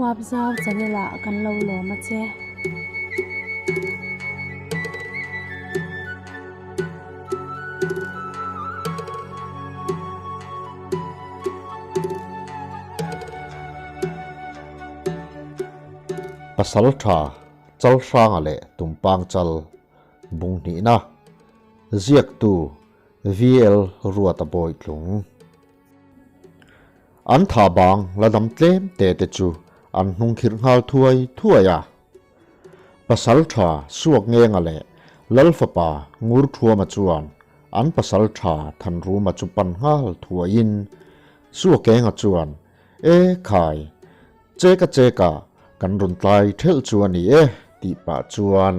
Huapzau channel ah kan lo lawm a che. Pasal tha chal hranga leh tumpang chal bung hnihna ziaktu VL Ruata Bawitlung. An tha bang la dam tlem te te chu an hnung khirh nghal thuai thuai a. Pasal tha Suak Ngenga leh Lal fapa Ngur Thuama chuan an pasal tha Thanruma chu pan nghal thuaiin Suak Enga chuan E khai, cheka cheka kan rawn tlai thelh chu a ni e tih pah chuan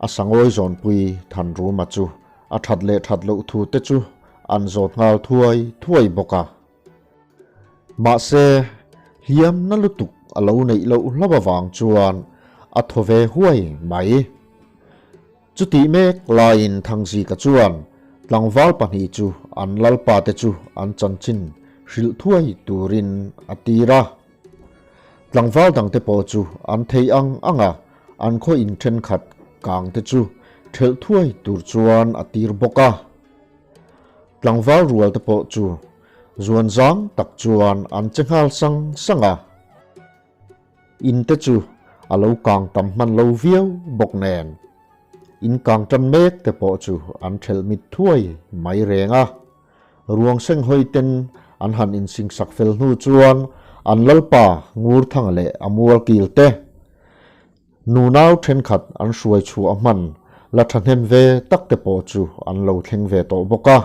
a sangawi zawnpui Thanruma chu a that leh that loh thu te chu an zawt nghal thuai thuai bawk a. Mahse, hliam na lutuk a lo neih loh hlauh avang chuan a thaw ve huai mai. Chutih mek laiin Thangzika chuan tlangval pahnih chu an lalpa te chu an chanchin hrilh thuai turin a tir a. Tlangval dangte pawh chu an thei ang ang a, an khaw in thenkhat kang te chu thelh thuai tur chuan a tir bawk a. Tlangval rual te pawh chu zuan zang tak chuan an che nghal sang sang a. In te chu a lo kang tam hman lo viau bawk nen in kang tan mek te pawh chu an thelh mit thuai mai reng a. Ruang seng hawi ten an han insingsak fel hnu chuan an lalpa Ngurthanga leh a mualkil te Nunau thenkhat an hruai chhuah hman la thahnem ve tak te pawh chu an lo thleng ve tawh bawk a.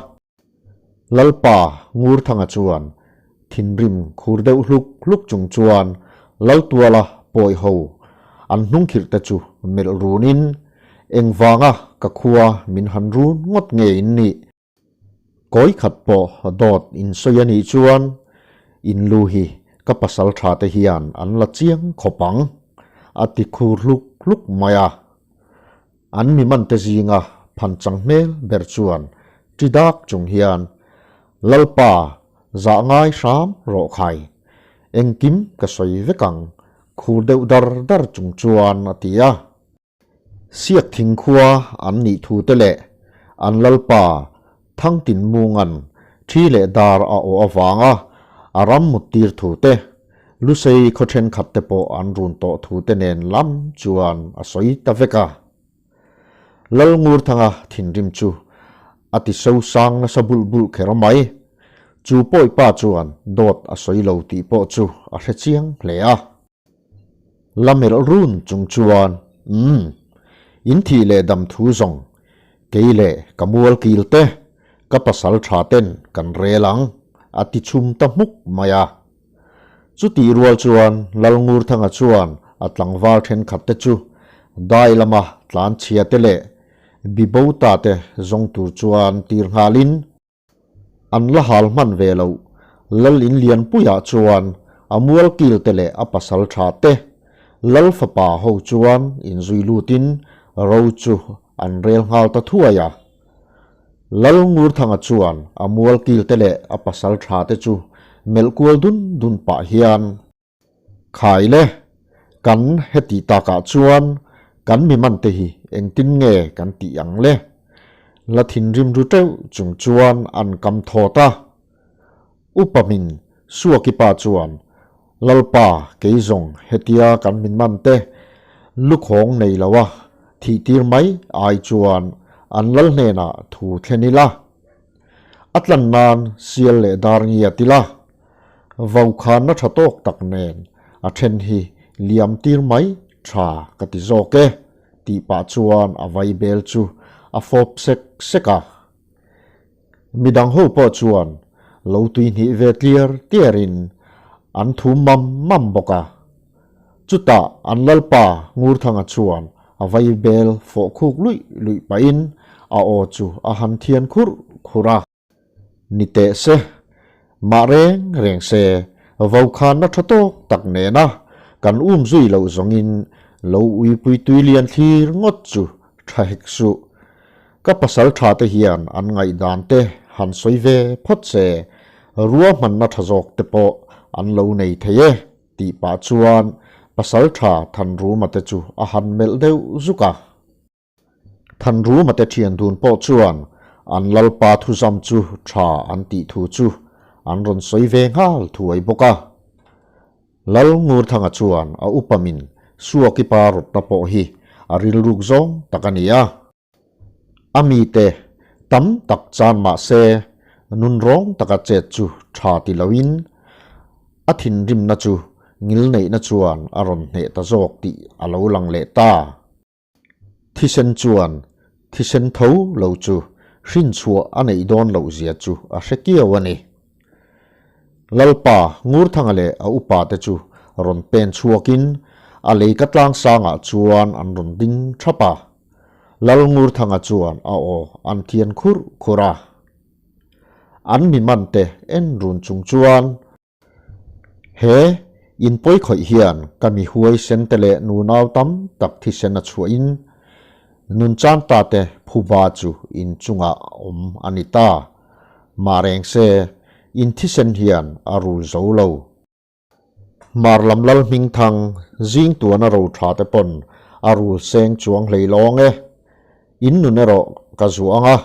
Lalpa Ngurthanga chuan thinrim khur deuh hluk hluk chung chuan Laltuala pawi ho an hnungkhirh te chu melh runin, Engvanga ka khua min han run ngawt nge in nih? Kawi khat pawh dawt in sawi a nih chuan in lu hi ka pasal tha te hian an la chiang khawp ang, a ti khur hluk hluk mai a. An mi man te zinga phan chang hmel ber chuan ṭi dak chung hian, Lalpa, zah ngai hram rawh khai, engkim ka sawi vek ang, khur deuh dar dar chung chuan a ti a. Siak thing khua an nih thu te leh an lalpa Thangtin Mungan thi leh dar a awh avanga a ram mut tir thu te, Lusei khaw thenkhat te pawh an run tawh thu te nen lam chuan a sawi ta vek a. Lal Ngurthanga thinrim chu a ti so sang nasa bulh bulh kher mai. Chu pawipa chuan dawt a sawi lo tih pawh chu a hre chiang hle a. La melh run chung chuan, Umm, in thih leh dam thu zawng, kei leh ka mual kil te, ka pasal tha ten kan rel ang, a ti chhum ta hmuk mai a. Chutih rual chuan Lalngurthanga chuan a tlangval thenkhat te chu dai lama tlan chhia te leh Bibota te zawng tur chuan tir nghalin, An la hal hman ve lo. Lal in lianpuiah chuan a mualkil te leh a pasal tha te, Lal fapa ho chuan inzui lutin ro chu an rel nghal ta thuai a. Lal Ngurthanga chuan a mualkil te leh a pasal tha te chu melh kual dun dun pah hian, Khai le, kan heti takah chuan kan mi man te hi engtin nge kan tih ang le? La thinrim ru teuh chung chuan an kam thawt a. Upa min Suaki pa chuan, Lalpa kei zawng hetia kan min man te lukhawng nei lo a thih tir mai ai chuan an lal hnenah thu thlen ila. A tlan nan sial leh dar ngiat ila. Vaukhana tha tawk tak nen a then hi liam tir mai tha ka ti zawk e tih pah chuan a vai bel chu a fawp sek sek a. Midang ho pawh chuan lo tui hnih ve tliar tliar in an thum mam mam bawk a. Chutah an lalpa Ngurthanga chuan a vai bel fawh khuk luih luih pahin a aw chu a han thian khurh khurh a. Ni teh se, mah reng reng se, vokhanna tha tawk tak nena kan um zui loh zawngin lo uipui tui lian thlir ngawt chu tha hek suh. Ka pasal tha te hian an ngaihdan te han sawi ve phawt se, ruahmanna tha zawk te pawh an lo nei thei e. Tih pah chuan Pasalṭha Thanruma te chu a han melh deuh zuk a. Thanruma te ṭhian dun pawh chuan an Lalpa thuzam chu ṭha an tih thu chu an rawn sawi ve nghal thuai bawk a. Lal Ngurthanga chuan a upa min Suakipa rawtna pawh hi a rilruk zawng tak a ni a. A mite tam tak chan mah se nunrawng taka chet chu tha ti loin a thinrimna chu ngilneihna chuan a rawn hneh ta zawk tih a lo lang leh ta. Thisen chuan thisen tho lo chu hrinchhuah a neih dawn loh zia chu a hre kiau a ni. Lalpa Ngurthanga leh a upa te chu rawn pen chhuakin a leika tlangsangah chuan an rawn ding thap a. Lal Ngurthanga chuan a aw an thian khurh khurh a. An mi man te en run chung chuan, He in pawi khawih hian ka mi huaisen te leh nunau tam tak thisen a chhuahin nunchan ta te phuba chu in chungah awm a ni ta. Mah reng se, in thisen hian a rul zo lo. Hmar lam lal hming thang zing tuan a ro tha te pawn a rul seng chuang hlei lawng e. In nun erawh ka zuah ang a,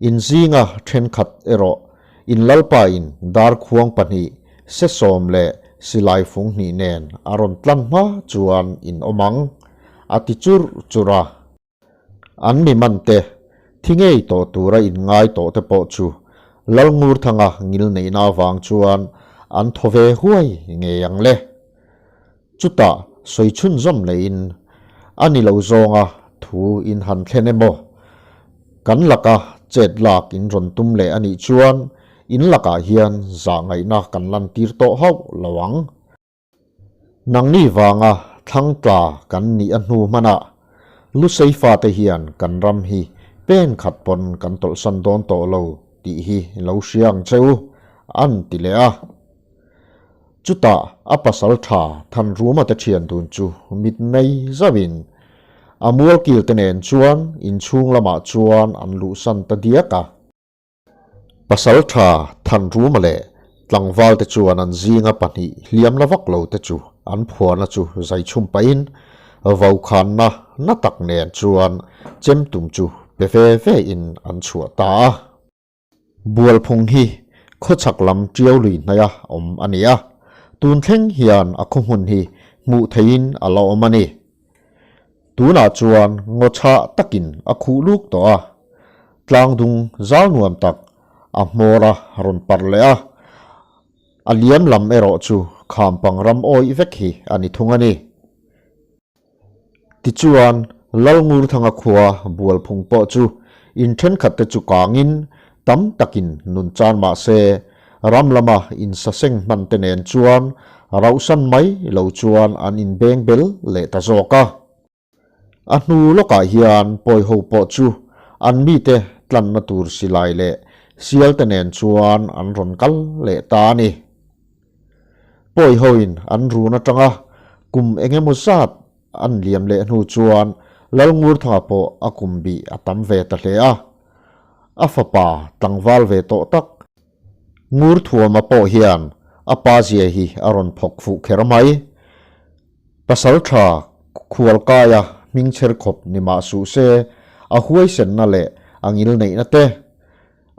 in zinga thenkhat erawh in lalpa in darkhuang pahnih sesawm leh silai fung hnih nen a rawn tlan hma chuan in awm ang, a ti churh churh a. An mi man te, thi ngei tawh tura in ngai tawh te pawh chu Lalngurthanga ngil neihna avang chuan an thaw ve huai ngei ang le. Chutah sawi chhunzawm leiin a ni lo zawnga thu in han thlen emaw, kan laka chet lak in rawn tum leh a nih chuan in lakah hian zah ngaihna kan lantir tawh hauh lo ang. Nangni vanga thlang tla kan nih a hnu hmanah Lusei fate hian kan ram hi pen khat pawn kan tawlhsan dawn tawh lo tih hi lo hria ang che u, an ti leh a. Chutah a pasal tha Thanruma te thian dun chu mit nei zauhin a mualkil te nen chuan inchhung lamah chuan an luhsan ta diak a. Pasal tha Thanruma leh tlangval te chuan an zinga pahnih hliam la vak lo te chu an phuarna chu zai chhum pahin vokhanna na tak nen chuan chemtum chu pe ve ve in an chhuah ta a. Bualphung hi khawchhak lam ṭiau lui hnaia awm a ni a, tun thleng hian a khaw hmun hi hmuh theihin a la awm a ni. Tunah chuan ngaw chhah takin a khuh luk tawh a, tlangdung zal nuam tak a hmawr a rawn parh leh a, a liam lam erawh chu khampang ram awih vek hi a ni thung a ni. Tichuan, Lalngurthanga khua Bualphung pawh chu in thenkhat te chu kangin tam takin nun chan mah se, ram lama insaseng hman te nen chuan rauhsan mai lo chuan an inbeng bel leh ta zawk a. A hnu lawkah hian pawiho pawh chu an mite tlanna tur silai leh sial te nen chuan an rawn kal leh ta a ni. Pawihoin an run atanga kum eng emaw zat an liam leh hnu chuan Lalngurthanga pawh a kum bih a tam ve ta hle a. A fapa tlangval ve tawh tak Ngurthuama pawh hian a pa zia hi a rawn phawk fuh kher mai. Pasal tha khualkaia hming chher khawp ni mah suh se, a huaisenna leh a ngilneihna te,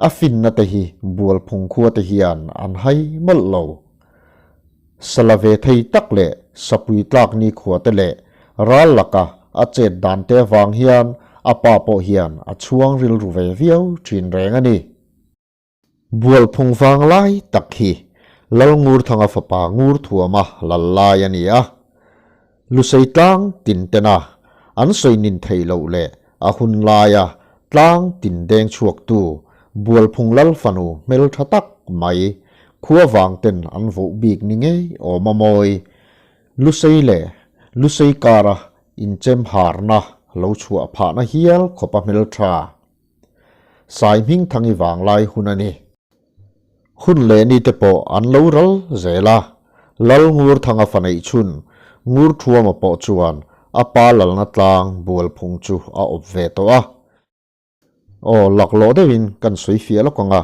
a finna te hi Bualphung khua te hian an hai mawlh lo. Sala ve thei tak leh sapui tlak nikhua te leh ral laka a chet dan te avang hian a pa pawh hian a chhuang rilru ve viau thin reng a ni. Bualphung vang lai tak hi Lalngurthanga fapa Ngurthuama lal lai a ni a. Lusei tlang tin tena an sawi nin theih loh leh a hun laia tlang tin deng chhuaktu Bualphung lal fanu hmeltha tak mai khua vang ten an voh bik ni ngei awm a mawi. Lusei leh Lusei kara inchem harna lo chhuah phahna hial khawpa hmeltha. Sai hming thangi vanglai hun a ni. Hun leh ni te pawh an lo ral zel a, Lal Ngurthanga fa neih chhun Ngurthuama pawh chuan a pa lalna tlang Bualphung chu a awp ve tawh a. Aw, laklawh deuhin kan sawi fiah lawk ang a,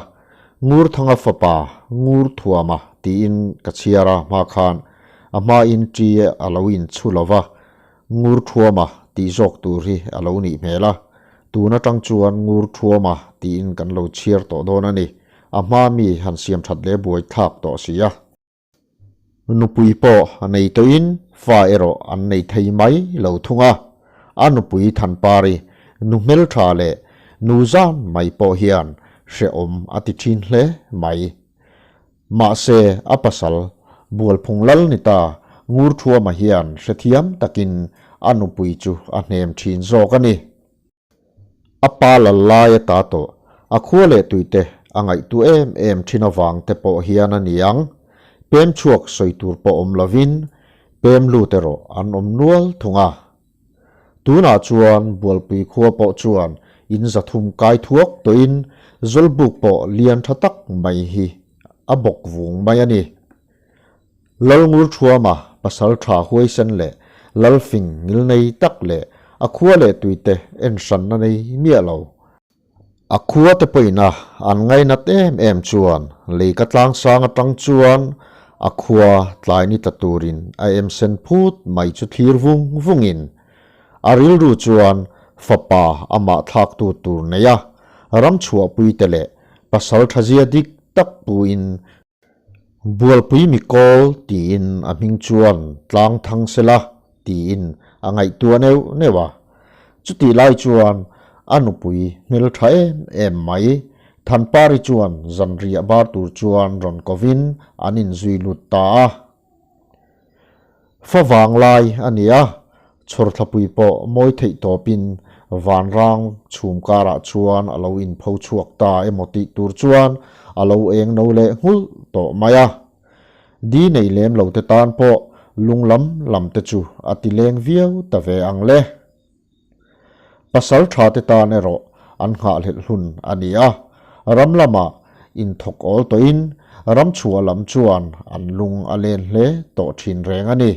Ngurthanga fapa Ngurthuama tiin ka chhiar a hma khan. A hmain ṭi a lo inchhu lo va, Ngurṭhuama tih zawk tur hi a lo nih hmel a, tun aṭang chuan Ngurṭhuama tiin kan lo chhiar tawh dawn a ni. A hma mi han siam ṭhat leh buai thlak tawh si a. Nupui pawh a nei tawhin fa erawh an nei thei mai lo thung a, a nupui Thanpari nu hmelṭha leh nu zan mai pawh hian hrehawm a ti ṭhin hle mai. Mahse, a pasal Bualphung lal ni ta Ngurṭhuama hian hrethiam takin a nupui chu a hnem ṭhin zawk a ni. A pa lal lai a ta tawh, a khua leh tuite a ngaihtu em em thin avang te pawh hian a ni ang. Pem chhuak sawi tur pawh awm lovin pem lut erawh an awm nual thung a. Tunah chuan Bualpui khua pawh chuan in zathum kai thuak tawhin Zawlbuk pawh lian tha tak mai hi a bawk vung mai a ni. Lalngurṭhuama pasal ṭha huaisen leh Lalfing ngilnei tak leh a khua leh tuite en hranna nei miah lo. A khua te pawhin a an ngainat em em chuan leika tlangsang aṭang chuan a khua tlai ni tla turin a em sen phut mai chu thlir vung vungin a rilru chuan fapa amah thlaktu tur neia ramchhuahpuite leh pasal ṭhazia dik tak puin Bualpui mikawl tiin a hming chuan tlang thang sela tiin a ngaihtuah neuh neuh a. Chutih lai chuan a nupui hmel tha em em mai Thanpari chuan zanriah bar tur chuan rawn kovin an inzui lut ta a. Fa vang lai a ni a, chhawrthlapui pawh mawi theih tawpin vanrang chhum karah chuan a lo inpho chhuak ta emaw tih tur chuan a lo eng no leh nghulh tawh mai a. Di nei lem lo te tan pawh lung lam lam te chu a ti leng viau ta ve ang le. Pasal tha te tan erawh an nghahhlelh hun a ni a, ram lamah inthawk awl tawhin ram chhuah lam chuan an lung a len hle tawh thin reng a ni.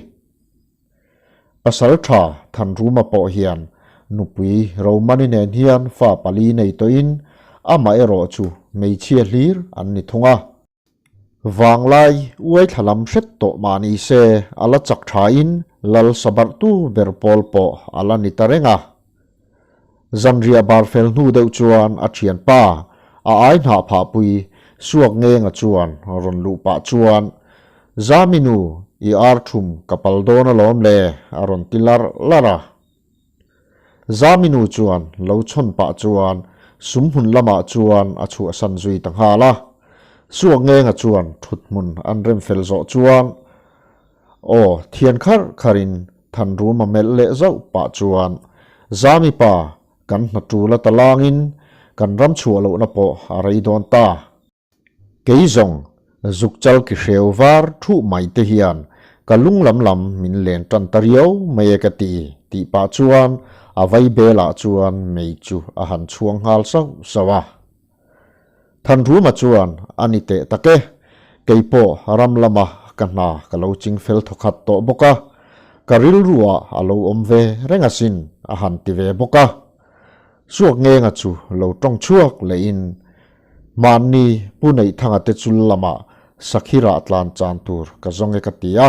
Pasal tha Thanruma pawh hian nupui Romani nen hian fa pali nei tawhin amah erawh chu hmeichhia hlir an ni thung a. Vanglai uai thla lam hret tawh mah ni se a la chak thain lal sabarhtu ber pawl pawh a la ni ta reng a. Zanriah bar fel hnu deuh chuan a thianpa a ai hnah phahpui Suak Ngenga chuan rawn luh pah chuan, Zami nu, i ar thum ka pal dawn alawm le a rawn ti larh larh a. Zaminu chuan lo chhawn pah chuan sumhmun lamah chuan a chhuahsan zui ta nghal a. Suakngenga chuan thuthmun an rem fel zawh chuan aw thian kharh kharhin Thanruma melh leh zauh pah chuan Zami pa kan hna tul a ta langin kan ram chhuah lohna pawh a rei dawn ta. Kei zawng zukchal ki hreu var thuh mai te hian ka lung lam lam min len tan ta riau mai e ka ti tih pah chuan a vai belah chuan mei chu a han chhuang nghal sauh sauh a. Thanruma chuan a ni teh tak e, kei pawh ram lama ka hna ka lo ching fel thawkhat tawh bawk a, ka rilruah a lo awm ve reng asin a han ti ve bawk a. Suakngenga chu lo tawng chhuak lehin Mahni Pu Neihthanga te chul lamah sakhi rah tlan chan tur ka zawng e ka ti a,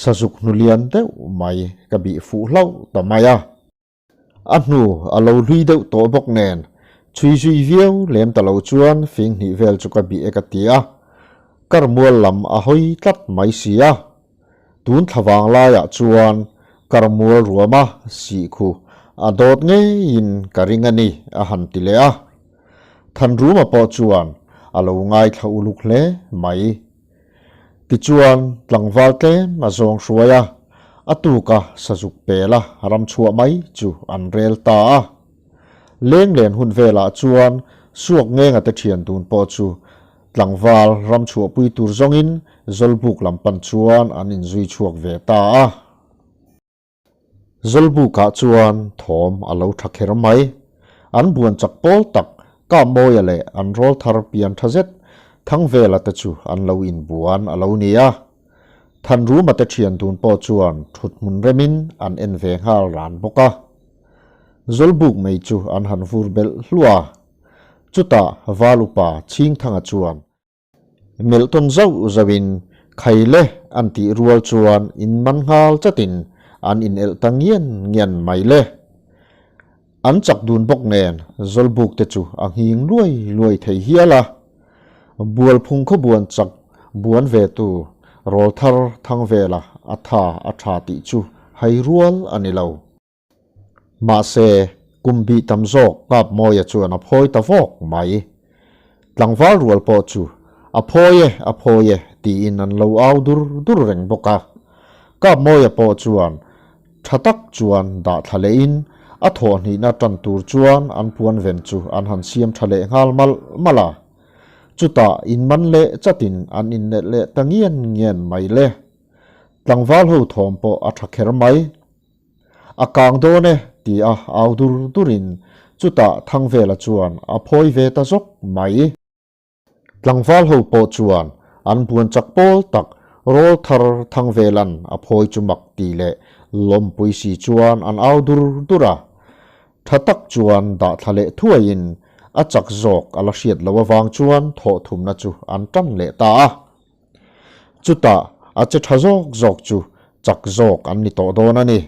sazuk hnu lian deuh mai ka bih fuh hlauh ta mai a. A hnu a lo hlui deuh tawh bawk nen chhui zui viau lem ta lo chuan fing hnih vel chu ka bih e ka ti a, karmual lam a hawi tlat mai si a. Tun thla vang laiah chuan karmual ruama sihkhu a dawt ngeiin ka ring a ni a han ti leh a. Thanruma pawh chuan a lo ngaithla uluk hle mai. Tichuan tlangval tlem a zawng hruai a, a tuka sazuk pela ram chhuah mai chu an rel ta a. Lenglen hun velah chuan Suak Ngenga te thian dun pawh chu Tlangval ram chhuahpui tur zawngin Zawlbuk lam pan chuan an inzui chhuak ve ta a. Zawlbukah chuan thawm a lo tha kher mai. An buan chak pawl tak Kapmawia leh an rawl thar pian tha zet Thangvela te chu an lo inbuan a lo ni a. Thanruma te thian dun pawh chuan thut hmun remin an en ve nghal ran bawk a. Zawlbuk mai chu an han vur belh hluah a. Chutah Val upa Chhingthanga chuan melh tawn zauh zauhin, Khai le, an tih rual chuan in man nghal chatin an inelh ta ngian ngian mai le. An chak dun bawk nen Zawlbuk te chu a nghing luai luai thei hial a. Bualphung khawbuan chak buan ve tu rawlthar Thangvela a tha a tha tih chu hai rual a ni lo. Mahse, kum bih tam zawk Kapmawia chuan a phawi ta vawk mai. Tlangval rual pawh chu, A phawi e, a phawi e, tiin an lo au dur dur reng bawk a. Kapmawia pawh chuan tha tak chuan dah thla lehin a thawhhnihna tan tur chuan an puan ven chu an han siam tha leh nghal malh malh a. Chutah inman leh chatin an inneih leh ta ngian ngian mai le. Tlangval ho thawm pawh a tha kher mai. A kang dawn e, ti a au dur durin chutah Thangvela chuan a phawi ve ta zawk mai. Tlangval ho pawh chuan an buan chak pawl tak rawl thar Thangvela'n a phawi chu mak ti leh lawmpui si chuan an au dur dur a. Tha tak chuan dah thla leh thuaiin a chak zawk a la hriat loh avang chuan thawhthumna chu an tan leh ta a. Chutah a che tha zawk zawk chu chak zawk an ni tawh dawn a ni.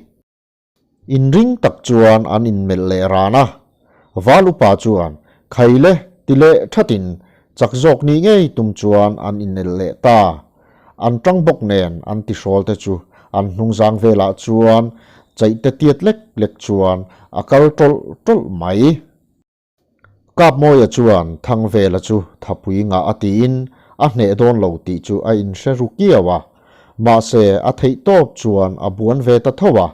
Inring tak chuan an inmelh leh ran a, Val upa chuan khai le ti leh thatin chak zawk nih ngei tum chuan an inelh leh ta. An tang bawk nen an tihrawl te chu an hnungzang velah chuan chaih te tiat lek lek chuan a kal tawlh tawlh mai. Kapmawia chuan Thangvela chu thapui ngah a tiin a hneh dawn lo tih chu a inhre ru kiau a, mahse a theih tawp chuan a buan ve ta tho a.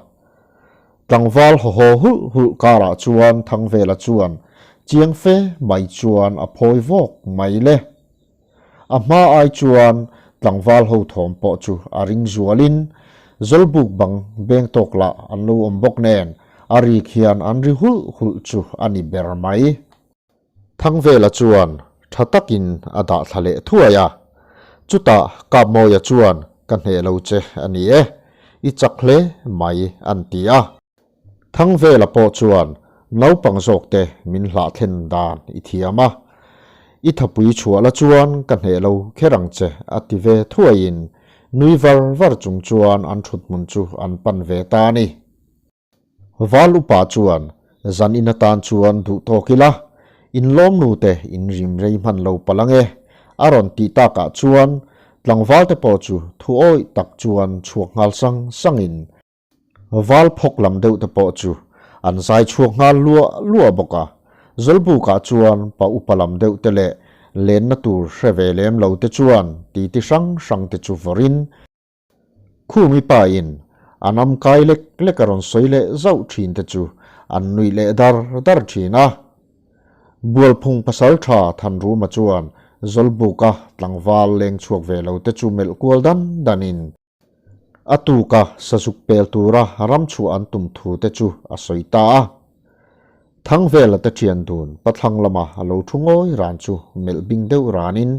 Tlangval hawhaw hulh hulh karah chuan Thangvela chuan chiang fe mai chuan a phawi vawk mai le. A hma ai chuan tlangval ho thawm pawh chu a ring zualin Zawlbuk bang beng tawk lah an lo awm bawk nen a rik hian an ri hulh hulh chu a ni ber mai. Thangvela chuan tha takin a dah thla leh thuai a, chutah Kapmawia chuan ka hneh lo che a ni e, i chak hle mai an ti a. Thangvela pawh chuan naupang zawkte min hlah thlen dan i thiam a, i thapui chhuah la chuan ka hneh lo kher ang che a ti ve thuaiin nui var var chung chuan an thuthmun chu an pan ve ta a ni. Val upa chuan zan in atan chuan duh tawk ila, inlawm nute in rim rei hman lo palh ange a rawn tih takah chuan tlangvalte pawh chu thu awih tak chuan chhuak nghal sang sangin Val phawk lam deuh te pawh chu an zai chhuak nghal luah luah bawk a, Zawlbukah chuan pa upa lam deuh te leh lenna tur hre ve lem lo te chuan titi hrang hrang te chu vawrin Khumi pa in an am kai lek lek a rawn sawi leh zauh thin te chu an nuih leh dar dar thin a. Bualphung pasal tha Thanruma chuan Zawlbuka tlangval leng chhuak ve lo te chu melh kual dan dan in, A tuka sazuk pel tura ram chhuah an tum thu te chu a sawi ta a. Thangvela te thian dun pathlang lama a lo thu ngawi ran chu melh bing deuh ranin,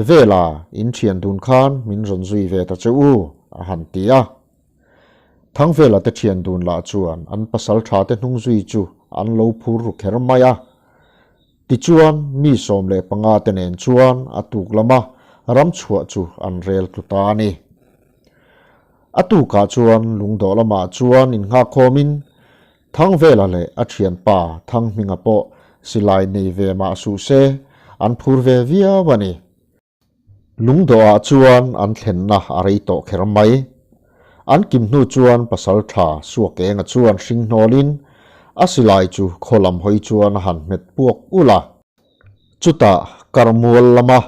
Vela, in thian dun khan min rawn zui ve ta che u, a han ti a. Thangvela te thian dun lah chuan an pasal tha te hnung zui chu an lo phur ru kher mai a. Tichuan, mi 15 te nen chuan a tuk lama ram chhuah chu an rel tlu ta a ni. A tukah chuan lungdawh lamah chuan innghakkhawmin Thangvela leh a thianpa Thanghminga pawh silai nei ve mah suh se, an phur ve viau a ni. Lungdawhah chuan an thlenna a rei tawh kher mai. An kim hnu chuan pasal tha Suakenga chuan hring hnawlin a silai chu khaw lam hawi chuan a han hmet puak ulh a. Chutah karmual lama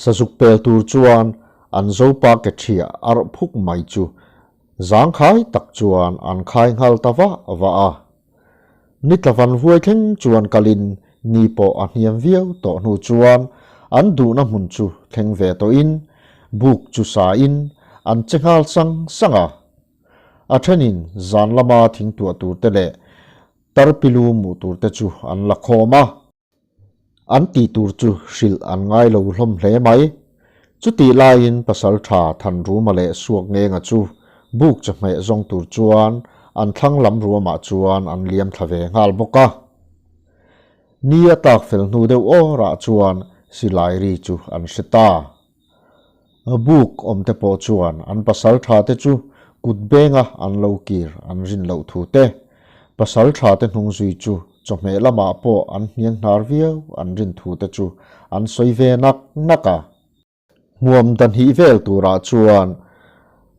sazuk pel tur chuan an zopa ke ṭhiah arh phuk mai chu zangkhai tak chuan an khai nghal ta vah vah a. Ni tlavan vuai thleng chuan kalin ni pawh a hniam viau tawh hnu chuan an duhna hmun chu thleng ve tawhin buk chu sain an che nghal sang sang a. A thenin zan lama thing tuah tur te leh tarpilu muh tur te chu an la khawm a. An tih tur chu hrilh an ngai lo hlawm hle mai. Chutih laiin Pasalṭha Thanruma leh Suakngenga chu buk chawhmeh zawng tur chuan an thlang lam ruamah chuan an liam thla ve nghal bawk a. Ni a tlak fel hnu deuh awrah chuan silai ri chu an hre ta. Buk awmte pawh chuan an pasaltha te chu kut benga an lo kir an rin loh thu te, pasaltha te hnung zui chu chawhmeh lamah pawh an hniang hnar viau an rin thu te chu an sawi ve nak nak a. Hmuam dahnih vel turah chuan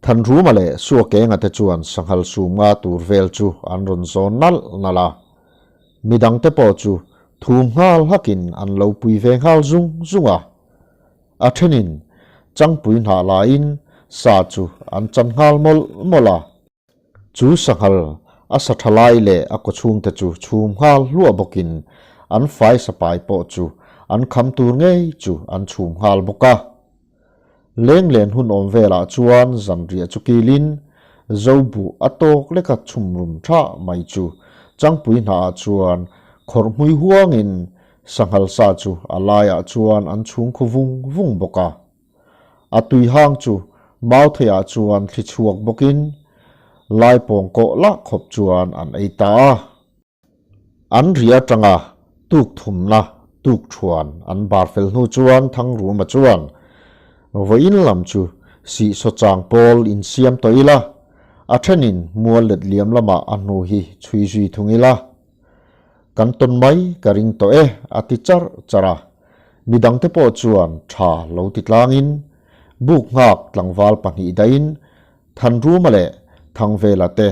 Thanruma leh Suakenga te chuan sanghal sum nga tur vel chu an rawn zawn nalh nalh a. Midangte pawh chu thum nghal hakin an lo pui ve nghal zung zung a. A thenin changpui hnah laiin sa chu an chan nghal mawlh mawlh a. Chu sanghal a sa tha lai leh a kawchhungte chu chhum nghal hluah bawkin an fai sapai pawh chu an kham tur ngei chu an chhum nghal bawk a. Lenglen hun awm velah chuan zanriah chu kilin Zobuh a tawk leka chhum rum tha mai chu changpui hnaah chuan khawrh hmui huangin sanghal sa chu a laiah chuan an chhung khu vung vung bawk a. A tui hang chu Mautheiah chuan thli chhuak bawkin Laipawng kawh lah khawp chuan an ei ta a. An ri atanga tuk thumna tuk thuan an bar fel hnu chuan Thangruma chuan vawiin lam chu sihsaw chang pawl insiam tawh ila, a thenin mual let liam lamah a hnu hi chhui zui thung ila. Kan tawn mai ka ring tawh e a ti charh charh a, midangte pawh chuan tha lo ti tlangin buk nghak tlangval pahnih dahin Thanruma leh Thangvela te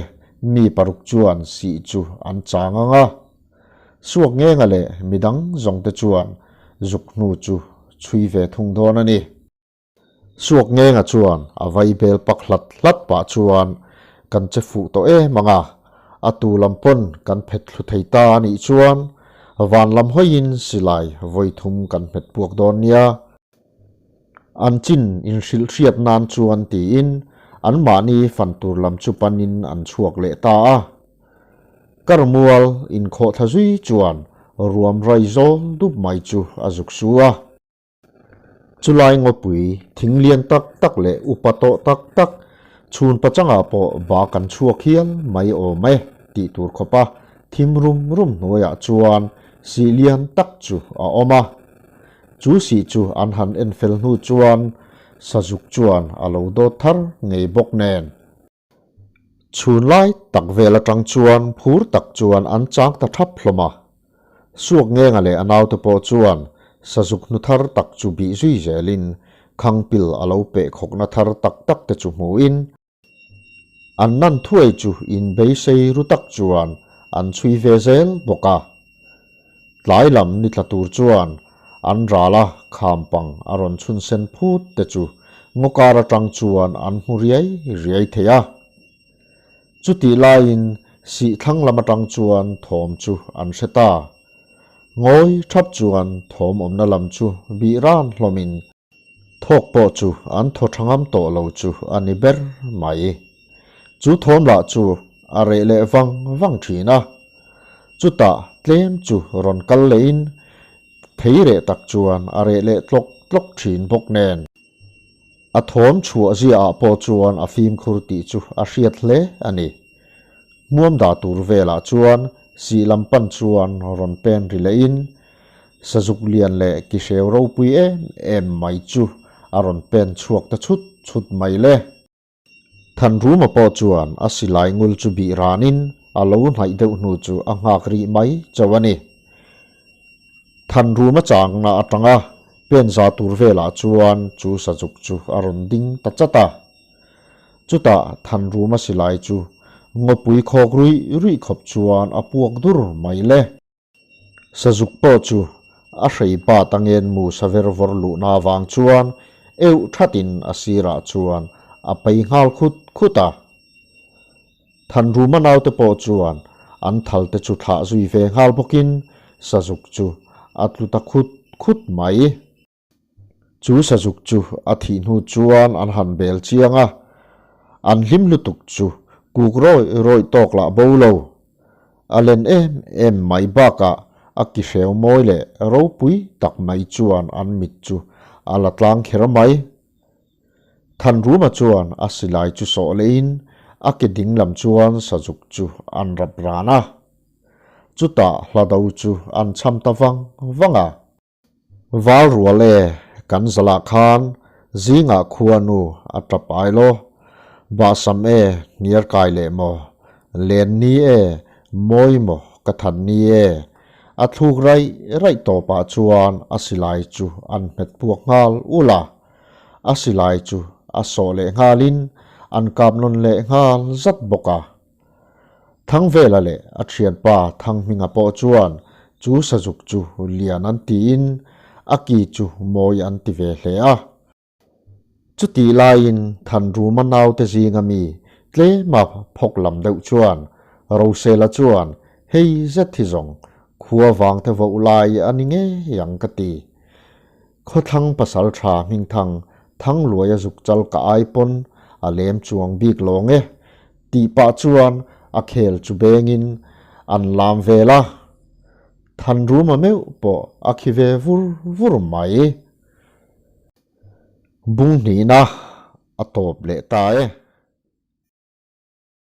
mi paruk chuan sih chu an chang ang a, Suakngenga leh midang zawngte chuan zuk hnu chu chhui ve thung dawn a ni. Suakngenga chuan a vai bel pak hlat hlat pah chuan kan che fuh tawh em ang a, a tu lam pawn kan phet thlu thei ta a nih chuan van lam hawiin silai vawi thum kan hmet puak dawn nia. An chin inhrilh hriat nan chuan tiin anmahni fan tur lam chu panin an chhuak leh ta a. Karmual inkhawh thla zui chuan ruam rai zawl dup mai chu a zuk su a. Chulai ngawpui thing lian tak tak leh upa tawh tak tak chhun pachangah pawh ba kan chhuak hial mai awm e tih tur khawpa thim rum rum hnuaiah chuan sih lian tak chu a awm a. Chu sih chu an han en fel hnu chuan sazuk chuan a lo dawt thar ngei bawk nen. Chhun lai tak vel atang chuan phur tak chuan an chang ta thap hlawm a. Suakngenga leh a naute pawh chuan sazuk hnu thar tak chu bih zui zelin khangpil a lo peh khawkna thar tak tak te chu hmuhin an nan thuai chu inbeisei ru tak chuan an chhui ve zel bawk a. Tlai lam ni tla tur chuan an ral a kham pang a rawn chhun sen phut te chu ngaw kar atang chuan an hmu riai riai thei a. Chutih laiin sih thlang lam atang chuan thawm chu an hre ta. Ngawi thap chuan thawm awmna lam chu bih ran hlawmin thawk pawh chu an thaw tha ngam tawh lo chu a ni ber mai. Chu thawm lah chu a reh leh vang vang thin a. Chutah tlem chu rawn kal lehin thei reh tak chuan a reh leh tlawk tlawk thin bawk nen. A thawm chhuah ziaah pawh chuan a fimkhur tih chu a hriat hle a ni. Hmuam dah tur velah chuan sih lam pan chuan rawn pen ri lehin sazuk lian leh kihreu ropui em em mai chu a rawn pen chhuak ta chhut chhut mai le. Thanruma pawh chuan a silai ngul chu bih ranin a lo hnaih deuh hnu chu a nghak rih mai chauh a ni. Thanruma changna atanga pen za tur velah chuan chu sazuk chu a rawn ding ta chat a. Chutah Thanruma silai chu ngawpui khawk ruih ruih khawp chuan a puak dur mai le. Sazuk pawh chu a hrei pa tangen mu saver vawr luhna avang chuan euh thatin a sirah chuan a pei nghal khut khut a. Thanruma naute pawh chuan an thal te chu thlah zui ve nghal bawkin sazuk chu a tlu ta khut khut mai. Chu sazuk chu a thih hnu chuan an han bel chiang a, an hlim lutuk chu kuk rawih rawih tawk lah bo lo. A len em em mai bakah a ki hreu mawi leh ropui tak mai chuan an mit chu a la tlang kher mai. Thanruma chuan a silai chu sawh lehin a ke ding lam chuan sazuk chu an rap ran a. Chutah hlado chu an cham ta vang vang a. Val rual e, kan zalah khan Zingah khuanu a tap ai law. Bahsam e, hniar kai leh maw? Len ni e, mawi maw ka than ni e? A thluk raih raih tawpah chuan a silai chu an hmet puak nghal ul a. A silai chu a sawh leh nghalin an kap nawn leh nghal zat bawk a. Thangvela leh a thianpa Thanghminga pawh chuan chu sazuk chu lian an tiin a ki chu mawi an ti ve hle a. Chutih laiin Thanruma naute zinga mi tlema phawk lam deuh chuan Rosela chuan hei zet hi zawng khua vangte voh lai a ni ngei ang ka ti. Khawthlang pasaltha hmingthang Thangluaia zuk chal ka ai pawn a lem chuang bik lawng e tih pah chuan a khel chu bengin an lam vel a, Thanruma meuh pawh a khi ve vur vur mai. Bung hnihna a tawp leh ta e.